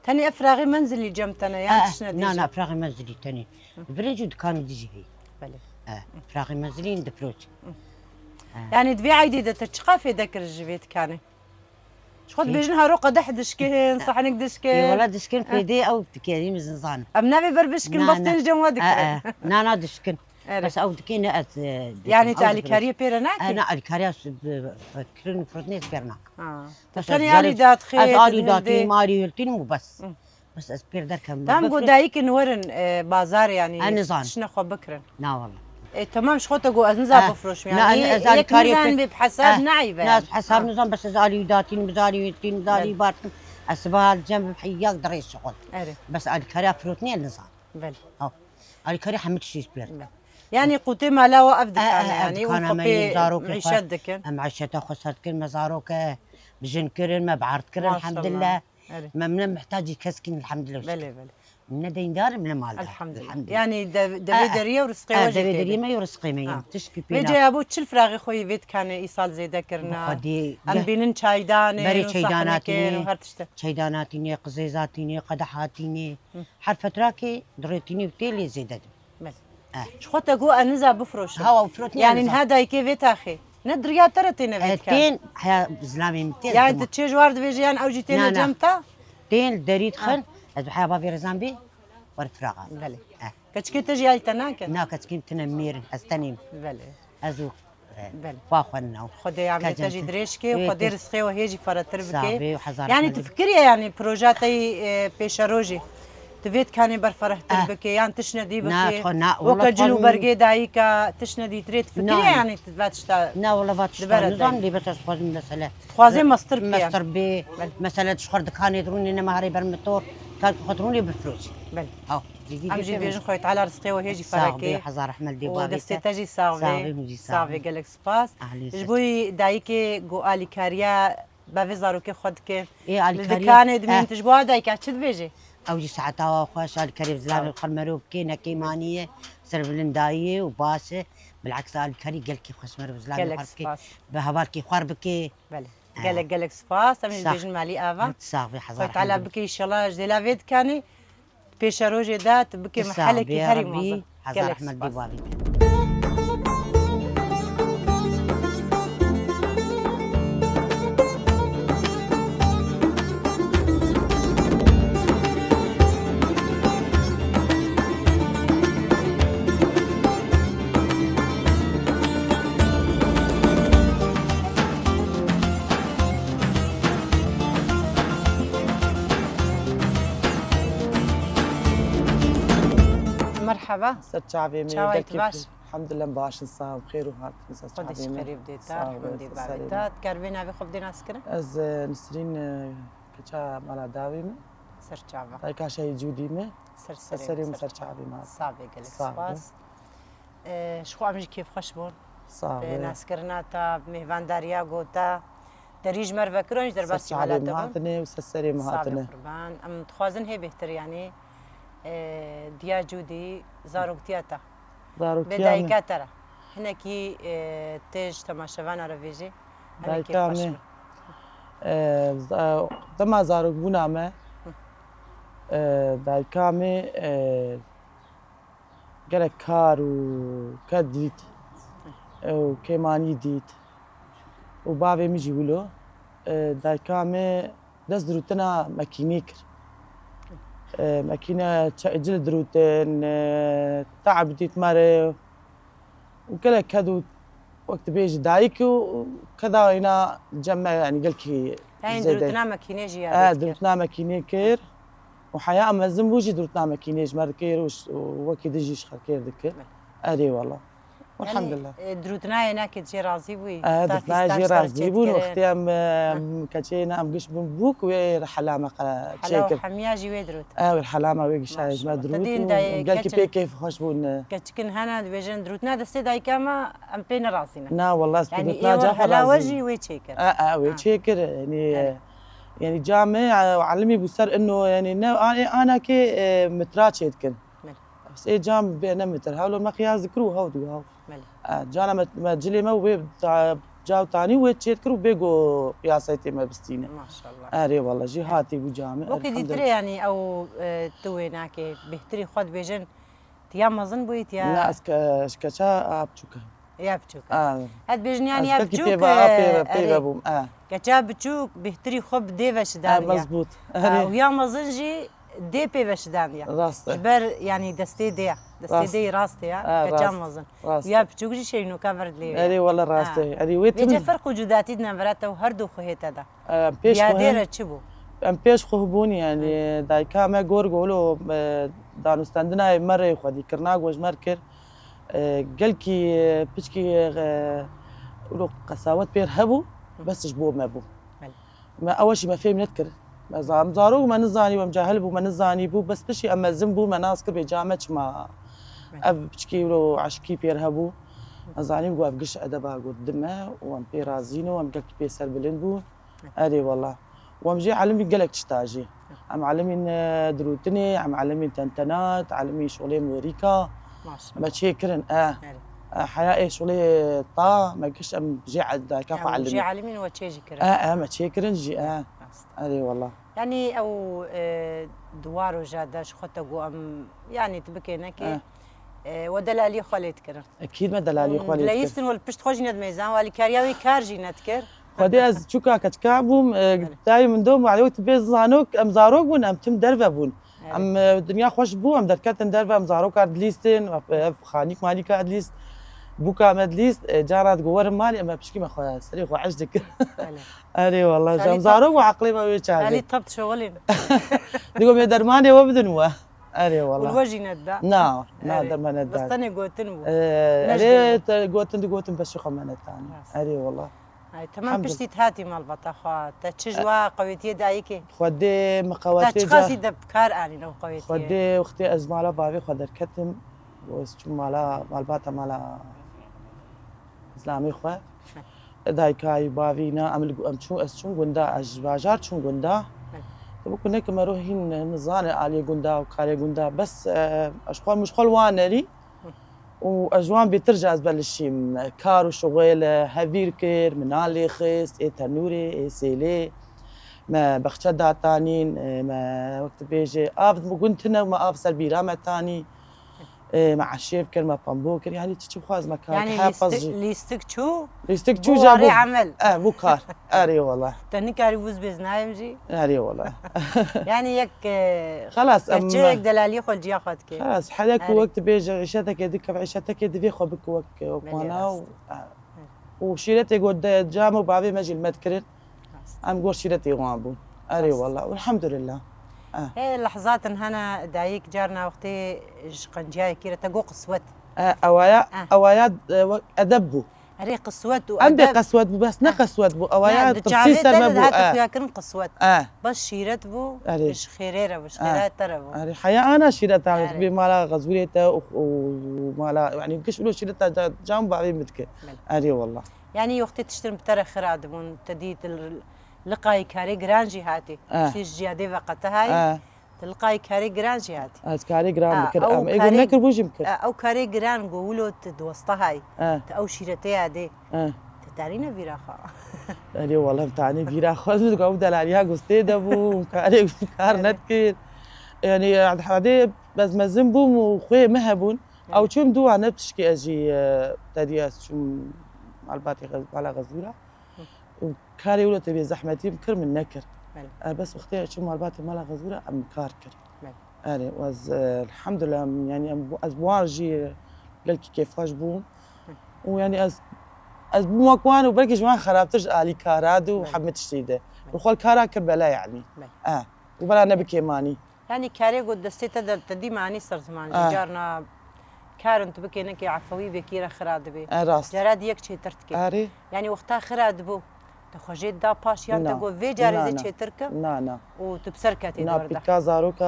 Tenê ev firaxê menzilî cem te ne, yan tişt ne dî? Na, na, firaxê menzilî tenê. Hı. Virê jî dikanê dî jî heye. Belê. E, firaxê menzilî in difroşe. Hı. E. Yanî di vê eydê de te çiqa fêde kir ji vê dikanê? Ji xwe dibêjin haro qedeh dişkin, sahnik dişkin. Ê, wela dişkin fêdê ew dikerî min zin zanim. Em navê ber bişkin, bas tên cem we dikir. Na, na, dişkin. Bes ew dikê ne ez, e, dikim. Yanî te alîkariyê pê re nakî? Na, alîkariya kirin û firotnê ez pê re nakim. Ha. Bes ez tenê alî dadixê, ez alî datînim, alî hiltînim û bes. Bes ez pêr derkevim. Tam got dayikên werin, e, bazar, yanî tiştine xwe bikirin. Na wela. E, temam, ji xwe te got ez niza bifroşim, yanî ez yek alîkariyê nizan bê bi hesab, eh, neeybe. Na, ez hesab nizan, bes ez alî wî datînim, ez alî wî tînim, ez alî wî bar dikim. Ez sibaha li cem bim heyî yak dirê şixul. Erê. Bes alîkariya firotnê ez nizan. Belê. Ha. Alîkariya hemî tiştî ez pêr dikim. Belê. Yanî qûtê mala we ev dikane, yanî û xwe pê mîşet dikin. Em eşeta xwe ser dikin, me zaroke bi jin kirin, me bi erd kirin, elhamdulillah. Erê. Me, min ne mihtacî kes kîn, elhamdulillah. Belê, belê. Min ne deyndar im, ne maldar. Elhamdulillah. Elhamdulillah. Yanî dev-, devê derî ye û rizqê we jî tê de. Devê derî me ye û rizqê me ye. Tişkî pê. Vê caya bo çil firaxê xwe yê vê dikanê îsal zêde kirina? Em bînin çaydanê û sahnikên û her tişte. Çaydanatînê, qizêzatînê, qedehatînê. Her fetrakê dirêtînê û têlê zêde dibin. Belê. Eh. Ji xwe te got ez niza bifroşim. Hawa, firotî. Yanî niha dayikê vê taxê ne di riya te re têne vê dikan? Eh, tên, heya zilamê min tê. Yanî tu çê ji war dibêjî yan ew jî têne cem te? Tên li derî dixin, ez bi heya bavê Rezan bê, wer firaxa. Belê. Eh. Keçikê te jî alî te nake? Na, keçikê min tine mêr in, ez tenê me. Belê. Ez û, eh, pa xwe nina. Xwedê amê te jî dirêj ke, Xwedê rizqê we hê jî ferehtir bike. Yanî tu fikiriye, yanî proja te yî, e, pêşerojî, tu vê dikanê berferehtir bike, yan tiştine dî bike? Weke cil û bergê dayika, tiştine dîtirê tu fikiriye, yanî tu va tişta? Na, wela va tişta nizam, lê bes ez dixwazim mesele. Dixwazê mestir bike. Mestir bê, mesele tu ji xwe dikanê dirûnê, nema herê ber motor, kalkî xwe dirûnê bifroşî. Belê. Haw. Em jî dibêjin Xwedê Teala rizqê we hê jî fereke. Sax bê, hezar rehmet lê bavê te. Û destê te jî sax bê. Sax bê, min jî sax bê. Sax bê, gelek spas. Ji bo dayikê ku alîkariya bavê zarokê xwe dike. Ê, alîkariyê. Li dikanê dimîn, tu ji bo dayika çi dibêjî? Ew jî saeta xweş, alîkariyê bi zilamê xwe mero bike, ne kêmanî ye, serbilindayî ye û baş e. Bileks alîkarî gelkî xweş mero bi zilamê xwe bike. Gelek spas. Bi hevalkê xwe bike. Belê. Gelek gelek spas. Em jî dibêjin malî ava. Sax bê, hezar rehmet. Xwedê Teala bike înşallah ji dêla vê dikanê. Pêşerojê de tu bike mehelekî herî mezin. Gelek spas. Merhaba. Ser çavê me. Çawa yî, tu baş? Elhamdulillah, baş in, sağ ol. Xêr û hatin ser çavê me. Xwedê ji xêrê bidê te. Sağ ol, ser serê me. Dikar vê navê xwe bidê naskirin? Ez, e, Nisrîn, e, keça mala dawî me. Ser çava. Dayika Şehîd Cûdî me. Ser serê me, ser çavê me. Sağ bê, gelek spas. E, ji xwe em jî kêfxweş bûn. Sağ ol. Bi naskirina te, bi mêvandariya ku te derî ji me re vekir, hûn jî derbasî mala te bûn. Ser çavê me hatine û ser serê me hatine. Sağ bê qurban. Em dixwazin hê bêhtir, yanî, e, diya Cûdî, zaroktiya te. Zaroktiya me. Bi dayika te re. Hinekî, e, tê ji temaşevana re vêjî. Dayika me, e, za-, dema zarokbûna me, e, dayika me, e, gelek kar û ked dît, e, û kêmanî dît. Û bavê min jî wilo, e, dayika me Dest dirûtina mekînî kir. E, mekîne çe-, cil dirûtin, e, te'b dît me re. Û gelek ked û wek dibêjî dayik û keda îna cem me, yanî gelkî Yanî zêde. Dirûtina mekînê jî E, yadê dikir. Dirûtina mekînê kir. Û heya em mezin bû jî dirûtina mekînê ji me dikir û ş-, û wekî din jî ji xelkê dikir. Belê. Erê wela. Yanî, Elhamdulillah. E, dirûtinayê nekê jê razî bûyî? E, Ta dirûtinayê fîstaş jê ser razî bûn. çêdikirin. Wextê em, e, Heh. em keçeyê ne em giş bûn bûk wê rihela me qe-, Hela û çêkir. Hemiya jî wê dirût. E, wê rihela me wê gişayê ji me Maşallah. Te dirût dîn û dayê gelkî keçin pê keyf xweş bûn. Keçikin hene dibêjin dirûtina destê dayika me em pê ne razî ne. Na, wela ez pê Yanî dirûtina ê ca wer xwe hela we razî jî ne. wê çêkir. E, e, wê Ha. çêkir. Yanî, Evet. yanî ca me, e, elimî bû ser ino, yanî ne, a-, ê anakê, e, mitra çêdikin. Belê. Bes ê cam bê ne mitir. Hewlo me qiyas dikir û hew digo hew. Belê. E, cana me, me cilê me û wê ta-, caw tanî wê çêt kir û bê go qiyasayê tê me bistîne. Maşallah. Erê wela jî hatî bû camê. Wekî dîtirê Elhamdulillah. yanî ew, e, tu wê nakê bêhtirî xwe dibêjin. Tiya mezin bûyî tiya Ne, ez ke-, ez keça a biçûk e. Ya biçûk e. A. Ez dibêjin yanî Ez ya belkî biçûk, pê ve, a, pê ve, e, pê ve erê. bûm, e. Keça biçûk bêhtirî xwe bi dê ve E, şidaniye. mezbût. A, Erê. û ya mezin jî dê pê ve şidaniye. Rast e. Ji ber, yanî, destê dê ye. Destê Rast. dê yê rastê ye. E, Keça rast. mezin. Rast. Û ya biçûk jî şeynoka ver dilê wê ye. Erê, wela rast Ha. e. Erê, wê Vê tim- ce ferq û cudatî di navbera te û her du xwehê te de? E, pêş Diyadê xwe re çi bû? Em pêş xwe bûn, yanî, Hı. dayika me gor go wilo, e, danûstendina me rê xwedî kirina, go ji me re kir. E, gelkî, e, piçkî, e, wilo qesawet pê re hebû, Hı. bes ji bo me bû. Belê. Me ew jî me fêm nedikir. Me za-, em zarok bû, me nizanî, em cahil bû, me nizanî bû, bes piştî em mezin bû, me nas kir bê ca me çima Belê. ev piçkî wilo eşkî pê re hebû. Me zanî ku ev giş edeba got dime û em pê razî ne û em gelkî pê serbilind bûn. Erê wela. Û em jî elimî gelek tişta jî. Em elimîn, e, dirûtinê, em elimîn tentenat, elimîn şolê morîka. Maşallah. Me çêkirin, e. Erê. E, heya ê şolê ta, me giş em jê e-, dayika xwe Em elimîn. jê elimîn we çê jî kirin. E, e, me çêkirin jî, e. Rast. Erê wela. Yanî ew, e, di wa roja de ji xwe te got em, yanî tu bikê nekê, E. e, we delaliyê xwe lê dikirin. Ekîd me delalî Hûn xwe lê dikir. dileyîstin we li pişt xwe jî nedimeyzan, we alîkariya wê kar jî nedikir. Xwedê ez çûka keçika bûm, e, Belê. dayê min dom, alê wê tu bê zanok, em zarok bûn, em tim derve bûn. Evet. Em, e, dinya xweş bû, em derketin derve, em zaroka dilîstin, ev xanîk malîka dilîst, bûka me dilîst, e, cara digo werin malê, em pişkî me xwe, serê xwe eş dikir. Belê. Erê wela, Salî em zarok û eqlê me wê çaxê. Salî tap şoxilin. Digo me dermanê we bidin we. Erê wela. Û we jî nedda. Na, na, Erê. derman nedda. Bes tenê gotin bû. Ee, Nejdê erê, bû. te gotin, di gotin, beşî xwe me netanî. Rast. Erê wela. Ay, temam Elhamdülillah. piştî te hatî malbata xwe. Te çi ji E- wa qewetiyê dayikê? Xwedê me Te qewetiyê çiqasî ca- de bi kar anîn ew qewetiyê? Xwedê wextê ez mala bavê xwe derketim, ez çûm mala, malbata mala zilamê xwe. Dayikayî, bavî, na, em li gu-, em çûn, ez çûm gunda, ez ji bajar çûm gunda. Te bi ku ne ki mero hîn nizane aliyê gunda û karê gunda. Bes, e, ez xwe, min ji xwe li wan nerî. Û ez ji wan bêtir jî ez belişîm. Kar û şixwêl, e, hevîr kir, min nan lê xist, ê tenûrê, ê sêlê. Me bexçe datanîn, e, me wek dibêje, av gund tune, me av ser bîra me tanî. E, me eşêv kir, me pembo kir, yanî çi çi bixwaz me kar Yanî kir, heya pez lîstik, jî. lîstik çû, Lîstik bû çû ja warê bû. emel. E, bû kar. Erê wela. Te nikarî wuz bêz nayêm jî. Erê wela. Yanî yek, e, Xelas, em keçeyek delaliyê xwe li ciya xwe dike. Xelas, herek Erê. wek dibêje, îşetekê dike, îşetekê divê xwe bike wek, wek Belê wana rast. û, e, û şîretê got de, cam û bavê me jî li me dikirin. Rast. Em gor şîretê wan bûn. Erê Rast. wela. Elhamdulillah. Eh. Hê lehzatin hene dayik carna wextê ji qenciyayekî re te got qiswet. Eh, ewaya, Eh. ewaya, eh, wek edeb bû. Erê qiswet û Em bê edeb. qeswet bû, bes ne Eh. qeswet bû. Ewaya Ne, di tirsî çavê ser te me de bû. hate Eh. xuya kirin qiswet. Eh. Bes şîret bû, Erê. ji xêrê re bû, ji Eh. xêrê te re bû. Erê, heya ana şîreta Erê. bê mala xezûrê te û, û mala, yanî giş û şîreta ca-, cam bavê min dike. Belê. Erê wela. Yanî wextê tiştin bi te re xira dibûn, te dît li, liqayî karê giran jî hatî. Eh. Tiştî ji ciyadê veqete hay, Eh. te liqayî karê giran jî hatî. Ez karê giran Ah, dikir, ew em ê karê, got nekir bû jî min kir. eh, ew karê giran got wilo tu dosta hay, Eh. tu ew şîretê yadê. Eh. Te tarîne vîra xwe. Erê wela em tanî vîra xwe, ez digo ew delaliya gustê de bû, karê kar Erê. nedikir. Yanî, hadê ez mezin bûm û xwê me hebûn. Ew Evet. çûm dû wan ne tişkî ez jî, e, te dî ez çûm malbatê xez-, mala xezûra. Hı. Û karê wilo te bê zehmetî min kir, min nekir. Belê. E, bes wextê çûm malbatê mala Xezûra em kar kir. Belê. Erê, û ez, e, elhamdulillah, em, yanî em, ez bi wan jî gelkî kêfxweş bûm. Hı. Û yanî ez, ez bûm wek wan û belkî ji wan xerabtir ji alî kara de û Belê. hemî tiştî de. Belê. Û xwe li kara kir bela yanî. Belê. E, û bela ne bi kêmanî. Yanî karê ku destê te de, te dî me anî ser ziman jî. Ah. Carna karin tu bikê nekê efewî bê kî re xira dibê. E, rast. Cara dî yek çêtir dikê. Erê. Yanî wexta xira dibû, te xwe jê dida paş yan te Na. got vê carê Na, zê na. çêtir kim Na, na. û tu bi ser ketê Na, dor de. pîtka zaroka,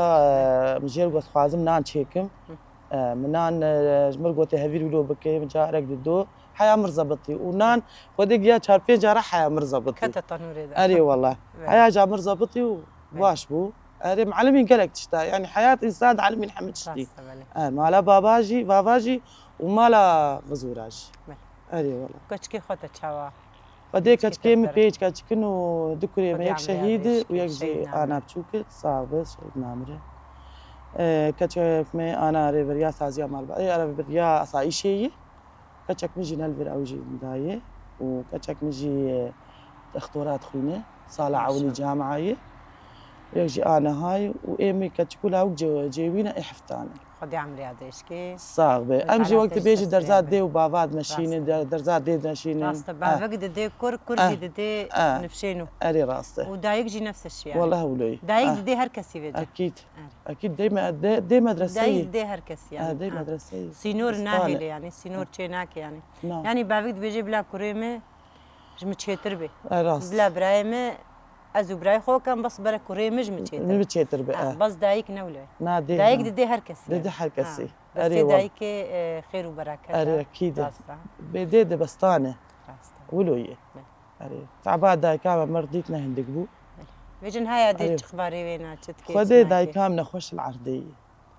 e, min jê re got xwazim nan çêkim. Hı. E, min nan, e, ji mir gotê hevîr wilo bike, min carek dido. Heya mir zebitî. Û nan xwedê giya çar pênc cara heya mir zebitî. Kete tenûrê de. Erê wela. Evet. Heya ja mir zebitî û Evet. baş bû. Erê, milimîn gelek tişta. Yanî heyat însan dilimîn hemî tiştî. Rast e, belê. Er, mala baba jî, vava jî û mala Xizûra jî. Belê. Erê wela. Keçikê xwe te çawa? Xwedê Keçikê keçikê min te pênc keçik in û du kurê me, Xwedê yek emrê şehîd e û yek jî ana biçûk e. Sağ be, şehîd namire. E, keçek me ana rêveriya saziya malba-, e, rêveriya asayîşê yî. Keçek min jî ne li vir ew jî dayê û keçek min jî, e, dextora dixwîne, sala Maşallah. ewilî camia ye. Yek jî a niha ye û ê min keçik û lawik ce-, cêwî ne, ê heftan e. Xwedê emrê ya dirêj ke. Sax be. Em jî wek tu bêjî derza dê û bava dimeşînin, Rast e. der-, derza dê dimeşînin. Rast e. Eh. Bavik didê kur, kur Eh. jî didê Eh. nifşênû. Erê rast e. Û dayik jî nefs e şi yani. Wele hewlo ye. Dayik Eh. didê her kesî vêce. Ekîd. Erê. Ekîd dê me-, dê, dê medreseyê. Dayik dê her kes yani. Ha, dê Ha. medreseyê. Sînor Destane. nahêle yani, sînor Ha. çê nake yani. Na. Yani bavik dibêje bila kurê me ji min çêtir bê. E, rast. Bila birayê me, ez û birayê xwe kem, bas bere kurê me ji min çêtir. Min çêtir be, Ha, e. bas dayik ne wilo. Na, dê, Dayik na. didê her kes yani. Didê her kesî. Ha. Erê Destê wal. dayikê, e, xêr û bereket Erê, e. ekîd e. Rast e. Bê dê de bestane. Rast e. Wilo ye. Ne. Erê, taba dayika me mir dît ne hindik bû. Vêjin haya dê Erê. çi xebarê wê ne, çi dikê, Xwedê çi nake. dayika min nexweş li erdê ye.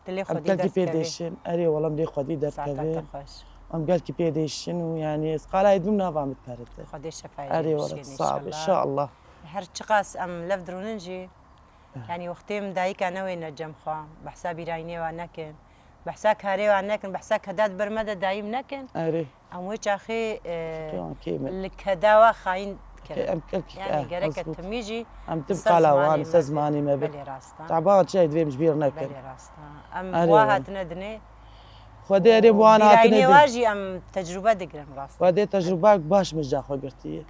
Dilê Em xwedî gelkî pê derdikeve. dêşin. Erê, wela em dê xwedî Saeta derdikeve. te xweş. Em gelkî pê dêşin û yani ez qalay dibim nava min diperite. Xwedê şefayê Erê, wela bişkêne sağ be, inşallah. inşallah. Her çiqas em lev dirûnin jî, Eh. yani wextê em dayika newêne cem xwe, behsa bîrayînê wa nekin. Behsa karê wan nekin, behsa keda di ber me de dayîm nekin. Erê. Em wê çaxê, e, Kê wan kê me? li keda wa xayîn dikin. Kê em kel kî, Yani eh, gereke mezbût. timî jî Em tim ser qala zimanê wan, me ser be. zimanê me be. Belê rast e. Taban çi divê em ji bîr nekin. Belê rast e. Em Erê wa wan. hatine dinê. Xwedê erê û wan hatine Bîrayînê din. wa jî em tecrûbe digirin rast e. Xwedê tecrûbek baş min ji xwe girtiye.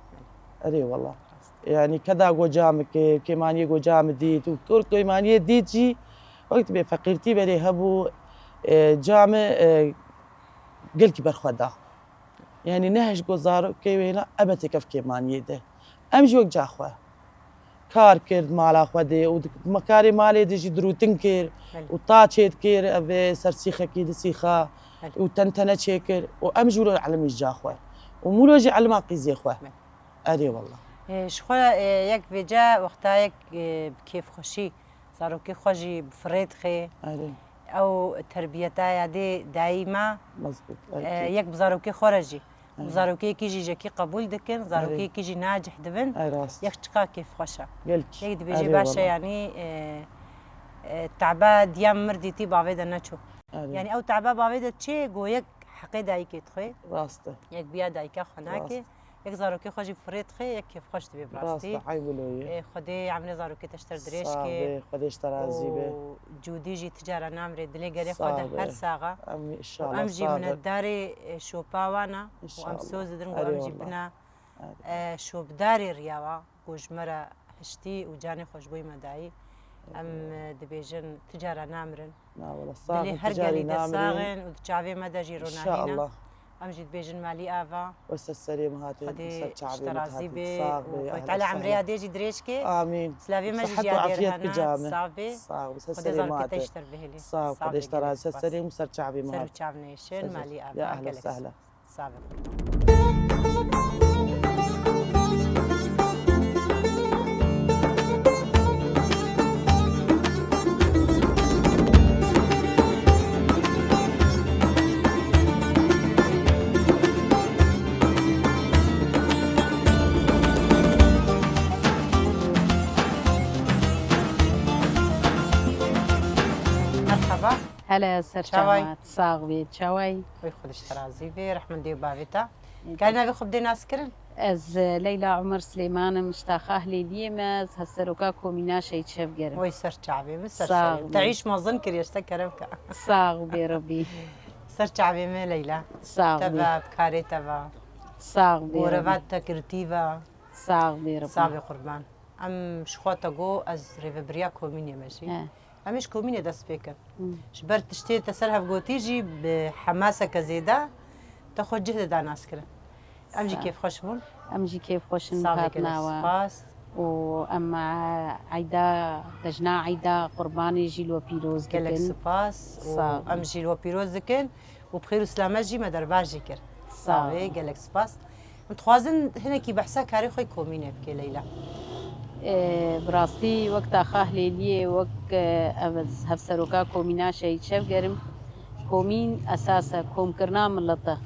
Erê wela. Rast. Yani keda goca min kê, kêmaniyê goca min dît û kur kêmaniyê dît jî wek dibê feqîrtî berê hebû, e, ca min, e, gelkî berxwe da. Yani ne hej go zarokê wêna ebe têkev kêmaniyê de. Em jî wek ca xwe kar kir mala xwe de û di-, me karê malê de jî dirûtin kir Belê. û ta çê dikir, ev ê ser sîxekî di sîxa Belê. û tentene çêkir û em jî wilo elimî ji ca xwe û mûlo jî elima qîzê xwe. Belê. Erê wela. E, ji xwe, e, yek vêca wexta yek, e, bi kêfxweşî zarokê xwe jî bi firê dixê. Erê. Ew terbiyeta ya dê dayî me, Mezbût, e, erkî. yek bi zarokê xwe re jî. Erê. Zarokêkî jî jekî qebûl dikin, Erê. zarokêkî jî nacih dibin. Erê, rast. Yek çiqa kêfxweş e. Gelkî. Yek dibêjê Erê baş e wela. yanî, e, e, teba diya mir dîtî bavê de neçû. Erê. Yani ew teba bavê de çê go yek heqê dayikê dixwê. Rast e. Yek biya dayika xwe nake. Rast. Yek zarokê xwe jî firê dixê, yek kêfxweş dibê bi Rast rastî. e, ay wilo ye. Ê, Xwedê emrê zarokê te ji te re dirêj Sağ ke. be, Xwedê ji te razî be. Û Cûdî jî ti cara namrê dilê gelê xwe Sağ de be. her sax e. Em Û inşallah em jî sağ be. minetdarê, e, şopa wan e. Û em İnşallah. soz didirin ku Erê em jî wela. bina, Erê. e, şopdarê riya wa ku ji me re hiştî û canê xwe ji bo me dayî. Em, Erê. e, dibêjin ti cara namirin. Na wela, sağ Dilê in, her ticarî gelî de namirin. sax in û di çavê me de jî ronahî ne. İnşallah. Em jî dibêjin malî ava. We ser serê min hatin, Xwedê ser çavê ji te min razî hatin. bê Sağ û be, Xwedê ehlen Teala sehlen. emrê ya dê jî dirêj ke. Amin. Silavê me jî Sihet û ciya dê afiyet bi hene. camê. Sağ bê. Sağ ol, ser Xwedê serê zarokê me te hatin. ji te re bihêlî. Sağ ol, Sağ Xwedê bê, ji te gelek razî, ser spas. serê min, ser çavê min Ser û hatin. çav nêşin, Ser malî ya ava, ehlen gelek spas. sehlen. Sağ be. Merhaba. Hele ser Çaway. çavat, sax bî, çaway. Oy, Xwedê ji te razî be, rehmendê û bavê te. Ê, Gel navê xwe bidê naskirin. Ez Leyla Umer Silêman im, ji taxa Hilêliyê me, ez hevseroka Komîna Şehîd Şevger im. Wey ser çavê min, ser Sax çavê min. Te bî. Îş mezin kiriye, ji te kerem ke. Sax bê Rebî. Ser çavê min Leyla. Sax bê. Te ve, bi karê te ve. Sax bê Rebî. Goreva te girtî ve. Sax bê Rebî. Sax bê qurban. Em ji xwe te got ez rêvebiriya komînê me jî. He. Em ê ji komînê dest pê kin. Hmm. Ji ber tiştê te ser hev gotî jî bi hemaseke zêde te xwe cih dida naskirin. Em jî kêfxweş bûn. Em jî kêfxweş in bi hatina we. Spas. Û em, e, eyda, cejna eyda qurbanê jî li we pîroz dikin. Gelek spas. Û em jî li we pîroz dikin. Û bi xêr û silamet jî me derbas jî kir. Sağ ol. Sağ ol. Gelek spas. Em dixwazin hinekî behsa karê xwe yê komînê bikê Leyla. Ee, bi rastî wek taxa Hilêliyê, wek, e, ev hevseroka komîna Şehîd Şevger im, komîn esas e, komkirina milet e.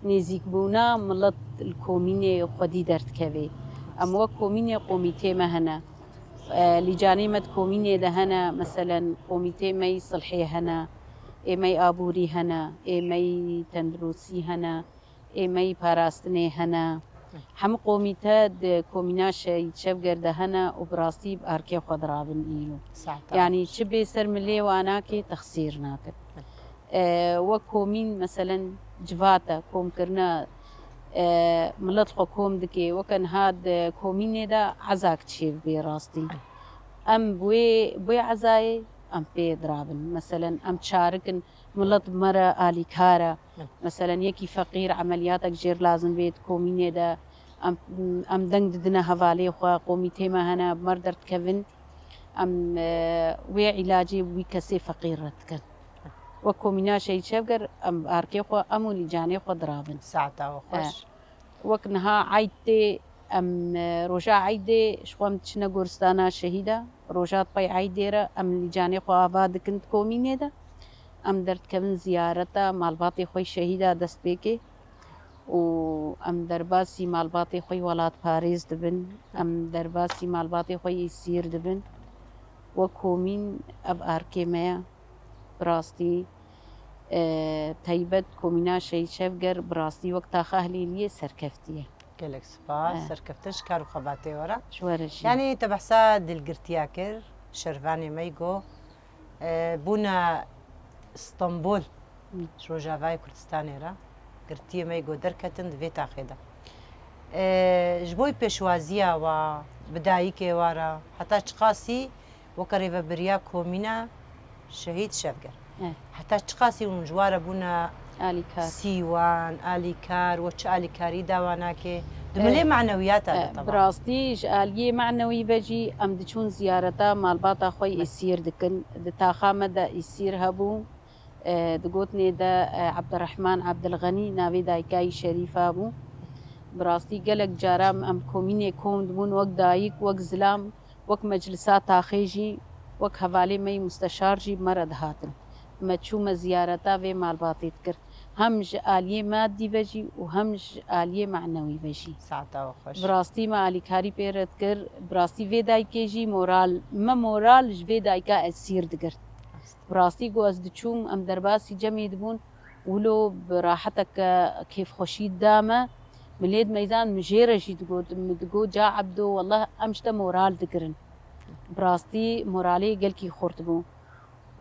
Nêzîkbûna milet li komînê xwedî derdikeve. Em wek komînê komîtê me hene. E, lîcanê me di komînê de hene, meselen komîtê me yî silhê hene, ê me yî aborî hene, ê me yî tenduristî hene, ê me yî parastinê hene. Hemû komîte di komîna Şehîd Şevger de hene û bi rastî bi arkê xwe dirabin îro. Yanî çi bê ser milê wan nake, texsîr nakin. E, wek komîn, meselen, civat e, komkirine, e, milet xwe kom dike. Weke niha di komînê de ezak çêbibê rastî. Em bi wê, bi wê ezayê em pê dirabin. Meselen, em çarik in, milet bi me re alîkar e. Meselen, yekî feqîr emeliyatek jêr lazim bê di komînê de, em, em deng didine hevalê xwe, komîtê me hene, bi me re derdikevin. Em, e, wê îlacê wî kesê feqîr re dikin. Wek komîna Şehîd Şevger em arkê xwe, em û lîcanê xwe dirabin. Saeta we xweş. E, wek niha eyd tê, em, e, roja eydê ji xwe em diçine goristana şehîda. Roja di pey eydê re em lîcanê xwe ava dikin di komînê de. Em derdikevin ziyareta malbatê xwe yî şehîda dest pê kê. Û em derbasî malbatê xwe yî welatparêz dibin, em derbasî malbatê xwe yî îsîr dibin. Wek komîn ev arkê me ye. Bi rastî, e, taybet komîna Şehîd Şevger bi rastî wek taxa Hilêliyê serkeftî ye. Gelek spas, e, serkeftin ji kar û xebatê we re. Ji we re jî. Yanî te behsa dilgirtiya kir, şervanê me yî got, e, bûne Stenbol, ji Rojavayê Kurdistanê re girtiyê me yî got derketin di vê taxê de. E, ji bo pêşwaziya we, bi dayikê we re, heta çiqasî weke rêvebiriya komîna Şehîd Şevger. E. Heta çiqasî hûn ji we re bûne alîkar, sîwan, alîkar, we çi alîkarî dawa nake? Di milê manewiyata de, e, teba. Bi rastî ji aliyê manewî ve jî em diçûn ziyareta malbata xwe yî îsîr dikin. Di taxa me de îsîr hebû. E, di gotinê de, e, Ebdirehman Ebdilxenî navê dayika yî Şerîfa bû. Bi rastî gelek cara em komînê kom dibûn, wek dayik, wek zilam, wek meclisa taxê jî, wek hevalê me yî musteşar jî bi me re dihatin. Me çû me ziyareta vê malbatê dikir. Hem ji aliyê madî ve jî û hem ji aliyê manewî ve jî. Saeta we xweş. Bi rastî me alîkarî pê re dikir. Bi rastî vê dayikê jî moral, me moral ji vê dayika esîr digirt. Bi rastî ku ez diçûm, em derbasî cemê dibûn, wilo bi raheteke kêfxweşî dida me. Milê di meydan min jê re jî digot, min digot, ca Ebdo, wellah em ji te moral digirin. Bi rastî moralê gelkî xurt bû.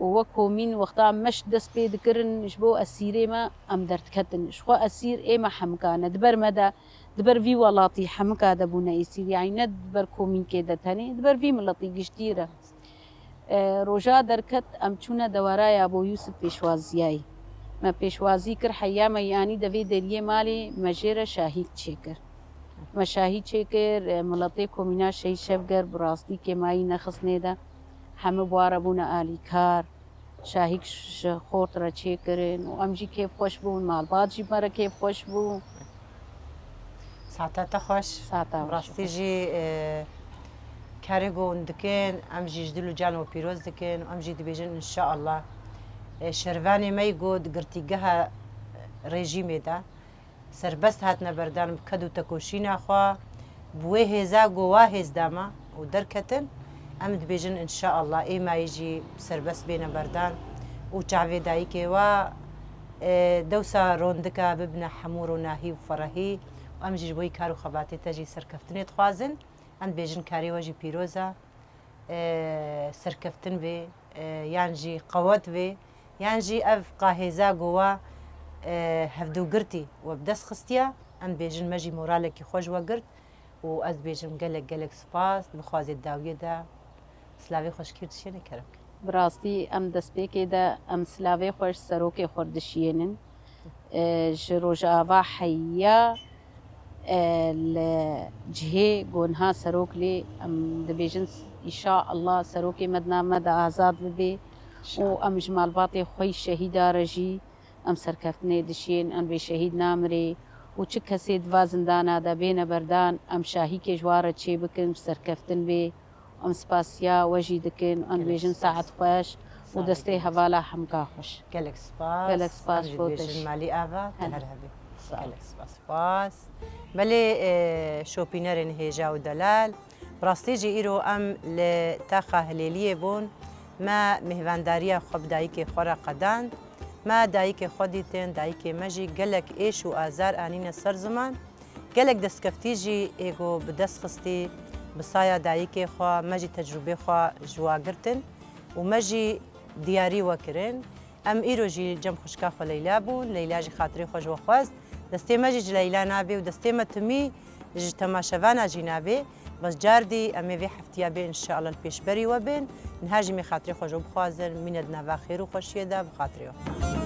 Û wek komîn wexta me ji dest pê dikirin ji bo esîrê me, em derdiketin. Ji xwe esîr ê me hemika ne. Di ber me de, di ber vî welatî hemika de bûne êsîr. Yanî ne di ber komînkê de tenê, di ber vî miletî giştî re. E, roja derket em çûne dewara Yabo Yûsif pêşwaziyayî. Me pêşwazî kir heya me yanî devê deriyê malê me jê re şahîk çêkir. Me şahî çêkir, e, miletê komîna Şehîd Şevger bi rastî kêmayî nexistnê de. Hemû bi wa re bûne alîkar. Şahîk ji xort re çêkirin û em jî kêfxweş bûn, malbat jî me re kêfxweş bû. Saeta te xweş. Saeta we xweş. Rastî jî, e, karê ku hûn dikin, em jî ji dil û can we pîroz dikin û em jî dibêjin înşeallah, e, şervanê me yî ku di girtîgeha rejîmê de serbest hatine berdan bi ked û tekoşîna xwe, bi wê hêza ku wa hêz da me û derketin, em dibêjin înşeallah ê mayî jî serbest bêne berdan û çavê dayikê we, e, dewsa rondika bibine hemû ronahî û ferehî û Em jî ji bo kar û xebatê te jî serkeftinê dixwazin. Em dibêjin karê we jî pîroz e. E, serkeftin bê, e, yan jî qewet bê, yan jî ev qahêza ku we, e, hevdûgirtî we bi dest xistiye. Em dibêjin me jî moralekî xweş we girt û ez dibêjim gelek gelek spas, dibixwazê dawiyê de. Silavê xweşkî dişêne kerem. Bi rastî em destpêkê de em silavê xwe ji serokê xwe dişiyênin. E, ji Rojava heya, e, li cihê ku niha serok lê em dibêjin, înşaallah serokê me di nav me de azad bibe û em ji malbatê xwe yî şehîda re jî em serkeftinê dişên, em bê şehîd namirê û çi kesê di va zindana de bêne berdan, em şahîkê ji wan re çêbikin, serkeftin bê. Em spasiya we jî dikin, em dibêjin saet xweş û destê hevala hemka xweş. Gelek spas. Gelek spas bo te jî. Malî ava, te her hebî. Gelek spas. Spas. Belê, e, şopînerên hêja û delal. Bi rastî jî îro em li Taxa Hilêliyê bûn. Me mêhvandariya xwe bi dayikê xwe re qedand. Me dayikê xwe dîtin, dayikê me jî gelek êş û azar anîne ser ziman. Gelek destkeftî jî ê ku bi dest xistî, bi saya dayikê xwe, me jî tecrûbê xwe ji wa girtin û me jî diyarî we kirin. Em îro jî cem xwişka xwe Leyla bûn, Leyla jî xatirê xwe ji we xwest. Destê me jî ji Leyla nabe û destê me timî ji temaşevana jî nabe. Bes cardî em ê vê heftiya bê înşeallah li pêşberî we bên. Niha jî em ê xatirê xwe ji we bixwazin, mîne di nava xêr û xweşiyê de bi xatirê we.